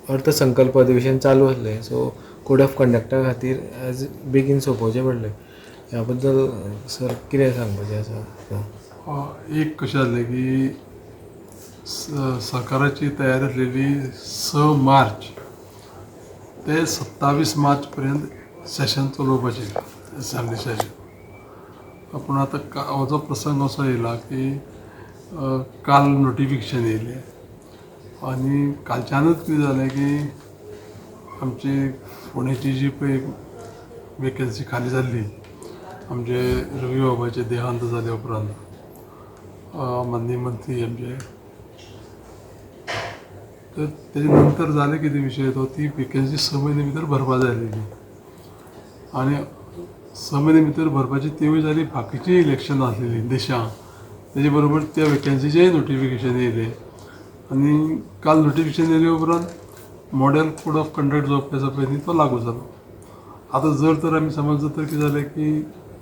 अर्थसंकल्प अधिवेशन चालू आसलें, सो कोड ऑफ कंडक्टा खातीर आज बेगीन सोंपोवचें पडलें. ह्या बद्दल सर कितें सांगपाचें आसा? एक कशें जालें की सरकाराची तयारी आसलेली 6 मार्च ते 27 मार्च पर्यंत सेशन चलोवपाचें, असेंब्ली सेशन. पूण आतां हो जो प्रसंग असो येयला की काल नोटिफिकेशन येयलें आनी कालच्यानूच कितें जालें की आमची फोंडेची जी पळय वेकन्सी खाली जाल्ली, आमचे रवी बाबाचे देहांत जाले उपरांत, माननीय मंत्री आमचे, तर तेजे नंतर जालें कितें विशय तो ती वेकन्सी 6 म्हयने भितर भरपा जाय आसलेली आनी 6 म्हयने भितर भरपाची त्योय जाली. बाकीचीय इलेक्शनां आसलेलीं देशां, तेजे बरोबर त्या वेकन्सीचेय नोटिफिकेशन येयलें आनी काल नोटिफिकेशन येयले उपरांत मॉडेल कोड ऑफ कंडक्ट जो आसा पळय न्ही, तो लागू जालो. आतां जर तर आमी समज जर तर कितें जालें की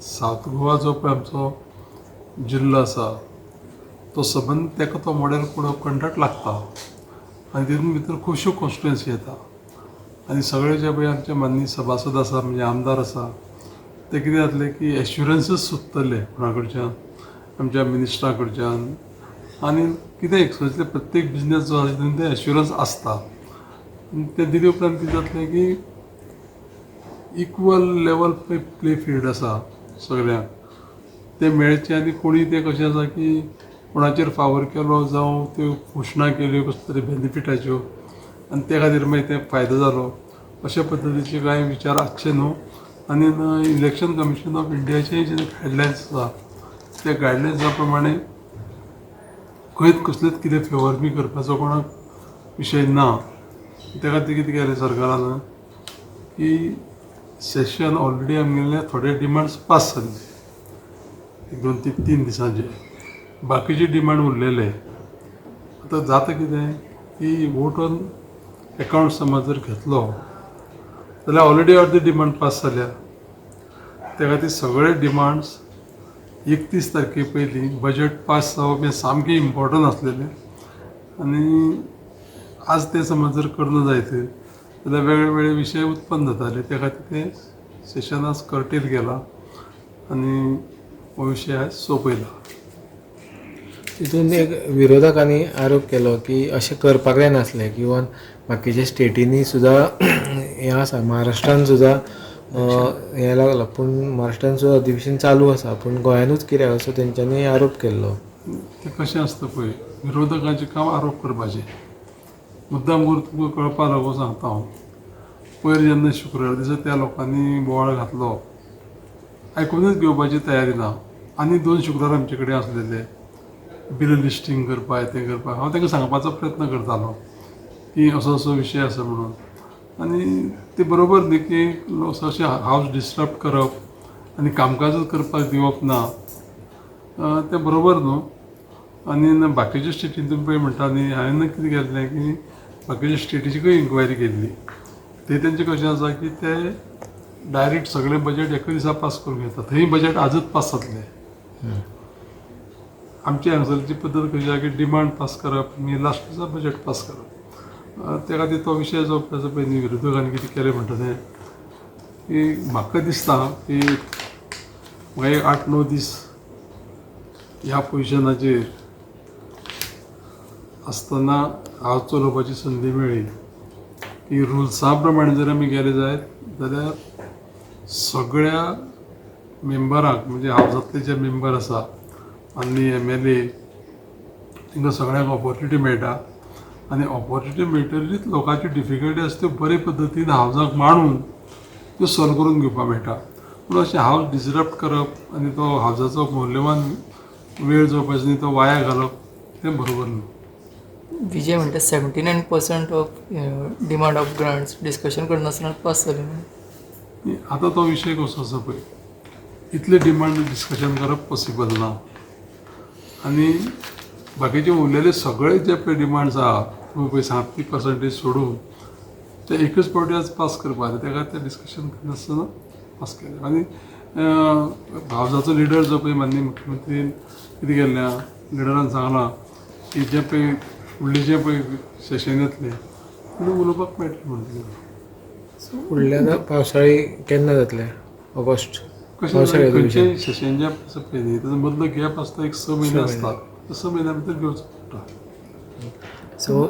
सावथ गोवा जो पळय आमचो जिल्लो आसा, तो सबंद ताका तो मॉडेल कोड ऑफ कंडक्ट लागता आनी तितून भितर खुबश्यो कॉन्स्टिट्युएन्सी येता आनी सगळे जे पळय आमचे माननीय सभासद आसा, म्हणजे आमदार आसा, ते कितें जातलें की एश्युरन्सीस सोदतले कोणा कडच्यान, आमच्या मिनिस्टरा कडच्यान. आनी कितें एक्सपेक्ट प्रत्येक बिजनेस जो आसा तितून ते एश्युरन्स आसता आनी ते दिले उपरांत कितें जातलें की इक्वल लेवल पळय प्ले फिल्ड आसा सगळ्यांक तें मेळचें. आनी कोणी तें कशें आसा की कोणाचेर फावर केलो जावं त्यो घोशणा केल्यो कसले तरी बेनिफिटाच्यो आनी त्या खातीर मागीर ते फायदो जालो, अशा पद्दतीचे कांय विचार आसचे न्हू. आनी इलेक्शन कमिशन ऑफ इंडियाचे जे गायडलायन्स आसा, त्या गायडलायन्सा प्रमाणे खंयच कसलेच कितें फेवर बी करपाचो कोणाक विशय ना. त्या खातीर कितें केलें सरकारान की सेशन ऑलरेडी आमगेले थोडे डिमांड्स पास जाल्ले एक दोन तीन दिसांचे, बाकीचे डिमांड उरलेले. आतां जाता कितें की वोट ऑन एकावंट समज जर घेतलो जाल्यार ऑलरेडी अर्दे डिमांड पास जाल्या. त्या खातीर सगळे डिमांड्स 31 तारखे पयलीं बजेट पास जावप हें सामकें इम्पॉर्टंट आसलेलें आनी आज तें समज जर करना जायत जाल्यार वेगळे वेगळे विशय उत्पन्न जाताले. त्या खातीर तें सेशन आज कर्टेल केलां आनी हो विशय आज सोंपयला. तितून एक विरोधकांनी आरोप केलो की अशें करपाक जायनासलें किंवा बाकीच्या स्टेटींनी सुद्दां हें आसा, महाराष्ट्रान सुद्दां हें लागलां, पूण महाराष्ट्रान सुद्दां अधिवेशन चालू आसा, पूण गोंयानूच कित्याक, असो तेंच्यांनी आरोप केल्लो. तें कशें आसता पळय, विरोधकांचें काम आरोप करपाचें. मुद्दाम करून तुमकां कळपा लागून सांगता हांव. पयर जेन्ना शुक्रार दिसा त्या लोकांनी बोवाळ घातलो, आयकुनूच घेवपाची तयारी ना. आनी दोन शुक्रार आमचे कडेन आसलेले बिल लिस्टींग करपाक, तें करपाक. हांव तांकां सांगपाचो प्रयत्न करतालो की असो असो विशय आसा म्हणून. आनी ते बरोबर न्ही की अशें हावज डिस्टर्ब करप आनी कामकाजूच करपाक दिवप ना, तें बरोबर न्हू. आनी बाकीच्या स्टेटीन तुमी पळय म्हणटा न्ही, हांवें कितें केल्लें की बाकीच्या स्टेटीची इन्क्वायरी केल्ली. ते तेंचें कशें आसा की ते डायरेक्ट सगळें बजेट एका दिसा पास करून घेता. थंय बजेट आजच पास जातलें. आमची हांगसरची पद्दत कशी आसा की डिमांड पास करप आनी लास्ट दिसा बजेट पास करप. त्या खातीर तो विशय जो आसा पळय न्ही, विरोधकांनी कितें केलें म्हणटा तें की म्हाका दिसता की म्हाका एक 8-9 दीस ह्या पोजिशनाचेर आसतना हांव चलोवपाची संदी मेळ्ळी की रुल्सा प्रमाणे जर आमी गेले जायत जाल्यार सगळ्या मेंबरांक, म्हणजे हावजांतले जे मेंबर आसा आनी एमएलए, तांकां सगळ्यांक ऑपॉर्च्युनिटी मेळटा आनी ऑपॉर्च्युनिटी मेळटकीच लोकांच्यो डिफिकल्टी आसा त्यो बरे पद्दतीन हावजाक मांडून त्यो सॉल्व करून घेवपाक मेळटा. पूण अशें हावज डिसरप्ट करप आनी तो हावजाचो मुल्यवान वेळ जो पळय न्ही, तो वाया घालप तें बरोबर न्हू. विजय म्हणटा, 79% of demand of grants discussion करनासतना पास जालें. आतां तो विशय कसो आसा पळय, इतले डिमांड डिस्कशन करप पॉसिबल ना आनी बाकीचे उरलेले सगळे जे पळय डिमांड्स आहा, तुमी पळय सात पर्संटेज सोडून ते एकच फावटी आज पास करपाक जाय. तेका ते डिस्कशन करनासतना पास केलें. आनी हावजाचो लिडर जो पळय माननीय मुख्यमंत्रीन कितें केल्लें आहा, लिडरान सांगलां की जे पळय फुडलें जें पळय सेशन येतलें तेन्ना उलोवपाक मेळटलें म्हणटा. फुडल्या पावसाळी केन्ना जातलें? ऑगस्ट कशें पावसाळी अधिवेशन. खंयच्याय सेशन जें आसा पळय न्ही, ताजो मदलो गॅप आसता, एक 6 म्हयने आसता, 6 म्हयन्या भितर घेवचो पडटा. सो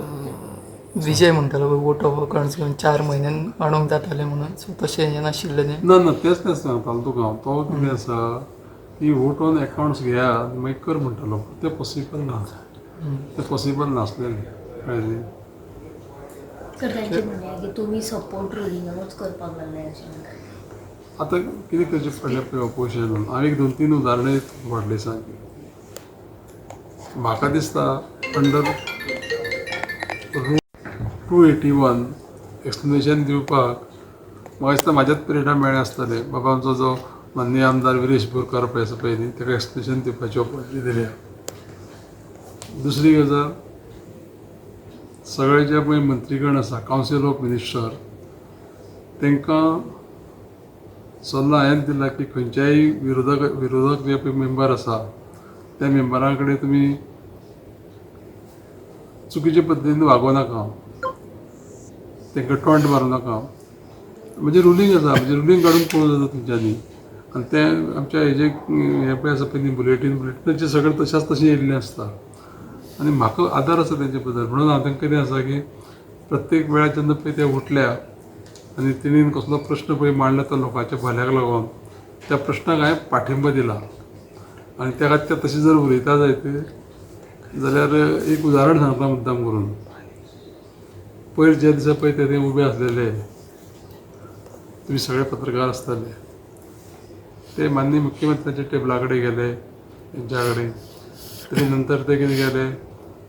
विजय म्हणटालो पळय वोट ऑफ अकाउंट्स घेवन 4 म्हयन्यान मांडूंक जातालें म्हणून, सो तशें हें नाशिल्लें तें. ना ना, तेंच तें सांगतालो तुका हांव. तो कितें आसा की वोट ऑन अकाउंट्स घेया आनी मागीर कर म्हणटालो, तें पॉसिबल ना, तें पॉसिबल नासलेलें, कळ्ळें न्ही. तर त्यांचे म्हणणें की तुमी सपोर्ट रुलिंगाकूच करपाक लागले अशें म्हणटात. आतां कितें करचें पडलें पळय ऑपोजिशनान, हांव एक 2-3 उदाहरणां फाटल्या दिसांनी. म्हाका दिसता अंडर रूल 281 एक्सप्लेनेशन दिवपाक म्हाका दिसता म्हाज्याच पिरियडा मेळ्ळें आसतलें. बाबा आमचो जो माननीय आमदार विरेश बोरकार पळय आसा पळय न्ही, ताका एक्सप्लेनेशन दिवपाची ऑपॉर्च्युनिटी दिल्या. दुसरी गजाल, सगळे जे पळय मंत्रीगण आसा, कावन्सील ऑफ मिनिस्टर, तांकां सल्लो हांवें दिला की खंयच्याय विरोधक जे पळय मेंबर आसा त्या मेंबरां कडेन तुमी चुकीचे पद्दतीन वागोवं नाका, तांकां टॉन्ट मारूं नाका. म्हणजे रुलींग आसा, म्हणजे रुलींग काडून पळोवंक जाता तुमच्यांनी. आनी तें आमच्या हेजे हें पळय आसा पळय न्ही, बुलेटीनाचें सगळें तशाच तशें येयल्लें आसता. आनी म्हाका आदार आसा तेंचे बद्दल, म्हणून हांव तांकां कितें आसा की प्रत्येक वेळार जेन्ना पळय ते उठल्या आनी तेणीन कसलो प्रश्न पळय मांडला तो लोकांच्या भल्याक लागून, त्या प्रश्नाक हांवें पाठिंबो दिला. आनी त्या खातीर ते तशें जर उलयता जायत जाल्यार एक उदाहरण सांगता मुद्दाम करून. पयर ज्या दिसा पळय ते उबे आसलेले, तुमी सगळे पत्रकार आसताले, ते माननीय मुख्यमंत्र्यांच्या टेबला कडेन गेले तेंच्या कडेन, तेजे नंतर ते कितें गेले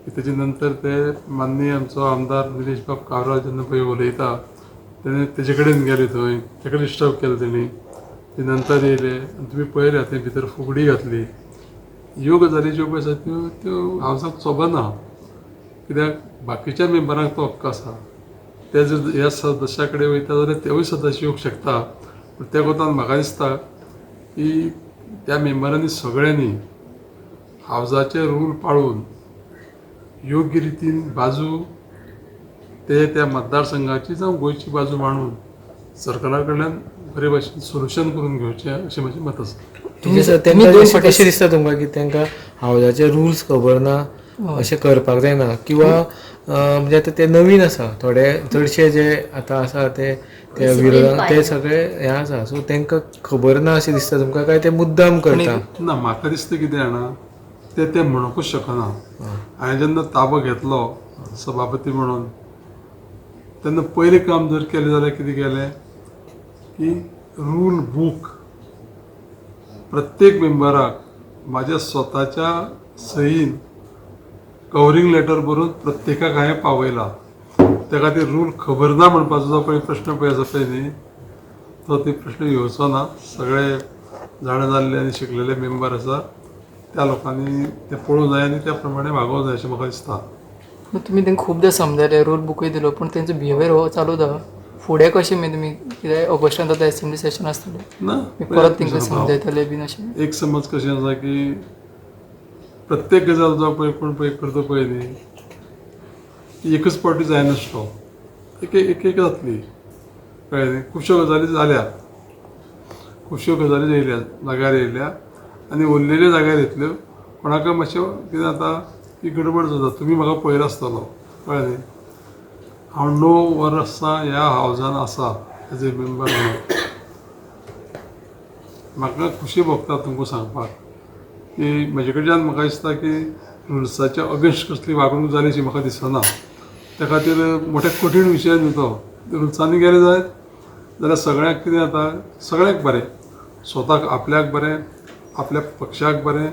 की तेजे नंतर ते माननीय आमचो आमदार निलेश बाब काब्राल जेन्ना पळय उलयता तेन्ना तेजे कडेन गेले थंय, तेका डिस्टर्ब केलें तेणी. ते नंतर येयले आनी तुमी पळयल्या थंय भितर फुगडी घातली. ह्यो गजाली ज्यो पळय आसा त्यो त्यो हांवसाक सोबना, कित्याक बाकीच्या मेंबरांक तो हक्क आसा, ते जर ह्या सदस्या कडेन वयता जाल्यार तेवूय सदस्य येवंक शकता. पूण त्या कोतान म्हाका दिसता की त्या मेंबरांनी सगळ्यांनी हावजाचे रूल पाळून योग्य रितीन बाजू ते त्या मतदारसंघाची जावं गोंयची बाजू मांडून सरकारा कडल्यान बरे भाशेन सोल्युशन करून घेवचें अशें म्हजें मत आसा. तांकां कशें दिसता तुमकां की तांकां हावजाचे रुल्स खबर ना, अशें करपाक जायना, किंवा म्हणजे आतां ते नवीन आसा, थोडे चडशे जे आतां आसा ते त्या विरोधात ते सगळे हे आसा, सो तांकां खबर ना अशें दिसता तुमकां काय ते मुद्दाम करता? ना, म्हाका दिसता कितें जाणा, ते ते म्हणूंकच शकना. हांवें जेन्ना ताबो घेतलो सभापती म्हणून तेन्ना पयलें काम जर केलें जाल्यार कितें केलें की रूल बूक प्रत्येक मेंबराक म्हाज्या स्वताच्या सहीन कवरींग लेटर बरोवन प्रत्येकाक हांवें पावयला. त्या खातीर रूल खबर ना म्हणपाचो जो पळय प्रश्न पळय आसा पळय न्ही, तो ते प्रश्न येवचो ना. सगळे जाणा जाल्ले आनी शिकलेले मेंबर आसा, त्या लोकांनी ते पळोवंक जाय आनी त्या प्रमाणे वागोवंक जाय अशें म्हाका दिसता. तुमी तांकां खुबदां समजायले, रूल बुकूय दिलो, पूण तेंचो बिहेवियर हो चालूच आहा. फुडें कशें मागीर तुमी कित्याक ऑगस्टान आतां एसेंब्ली सेशन आसतलें ना, परत तांकां समजायतले बीन अशें? एक समज कशें आसा की प्रत्येक गजाल जो पळय कोण पळय करता पळय न्ही, ती एकच पावटी जायनासलो, एक एक एक जातली, कळ्ळें न्ही. खुबश्यो गजाली जाल्यात, खुबश्यो गजाली येयल्या, जाग्यार येयल्या आनी उरलेल्यो जाग्यार येतल्यो. कोणाक मातशें कितें जाता की गडबड जाता. तुमी म्हाका पळयला आसतलो, कळ्ळें न्ही. हांव 9 वर्सां ह्या हावजान आसा एज ए मेंबर म्हणून. म्हाका खुशी भोगता तुमकां सांगपाक की म्हजे कडच्यान म्हाका दिसता की रुल्साच्या अगेन्स्ट कसली वागणूक जाली अशी म्हाका दिसना. त्या खातीर मोठे कठीण विशय न्हू तो. रुल्सांनी गेले जायत जाल्यार सगळ्यांक कितें जाता, सगळ्यांक बरें, स्वताक आपल्याक बरें, आपल्या पक्षाक बरें,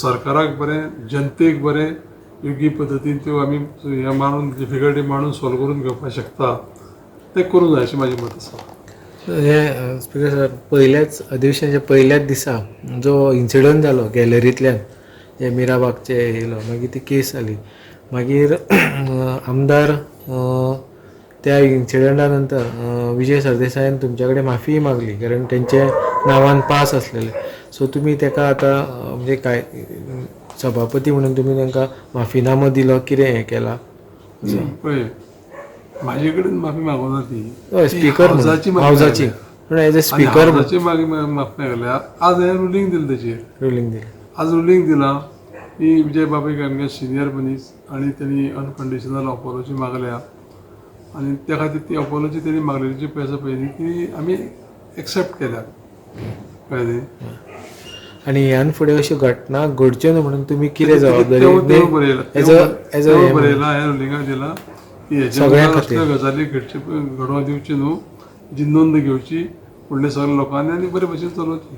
सरकाराक बरें, जनतेक बरें, योग्य पद्दतीन त्यो आमी हें मांडून डिफिकल्टी मांडून सॉल्व करून घेवपाक शकता, तें करूंक जाय अशें म्हाजें मत आसा. हें स्पिकर सर, पयल्याच अधिवेशनाच्या पहिल्याच दिसा जो इन्सिडंट जालो गॅलरींतल्यान, जे मिराबागचे येयलो, मागीर ती केस जाली, मागीर आमदार त्या इन्सिडंटा नंतर विजय सरदेसायान तुमच्या कडेन माफीय मागली, कारण तेंचे नांवान पास आसलेले. सो तुमी तेका आतां म्हणजे काय सभापती म्हणून तुमी तांकां माफीनामो दिलो, कितें हें केलां? पळय, म्हाजे कडेन माफी मागूना ती. हय, स्पीकर हावजाची माफी हावजाची मागल्या. पूण एज अ आनी स्पीकर हावजाची मागी माफी मागल्या. आज हांवें रुलींग दिलें तेचेर. रुलींग दिलें. आज रुलींग दिलां की विजय बाबू आमगे सिनियर मनीस आनी तेणी अनकंडिशनल अपोलोजी मागल्या आनी त्या खातीर ती अपोलोजी तेणी मागलेली जी पळय आसा पळय न्ही ती आमी एक्सेप्ट केल्या, कळ्ळें न्ही. आनी ह्यान फुडें अश्यो घटना घडच्यो न्हू म्हणून तुमी कितें जबाबदारी तेवूय बरयलां. एज अ एज तेवूय अ बरयलां, हांवें रुलिंगाक दिलां की हेच्या सगळ्यां मुखार खातीर. असल्यो गजाली घडचे घडोवन दिवच्यो न्हू, जी नोंद घेवची फुडल्या सगळ्या लोकांनी आनी बरे भशेन चलोवची.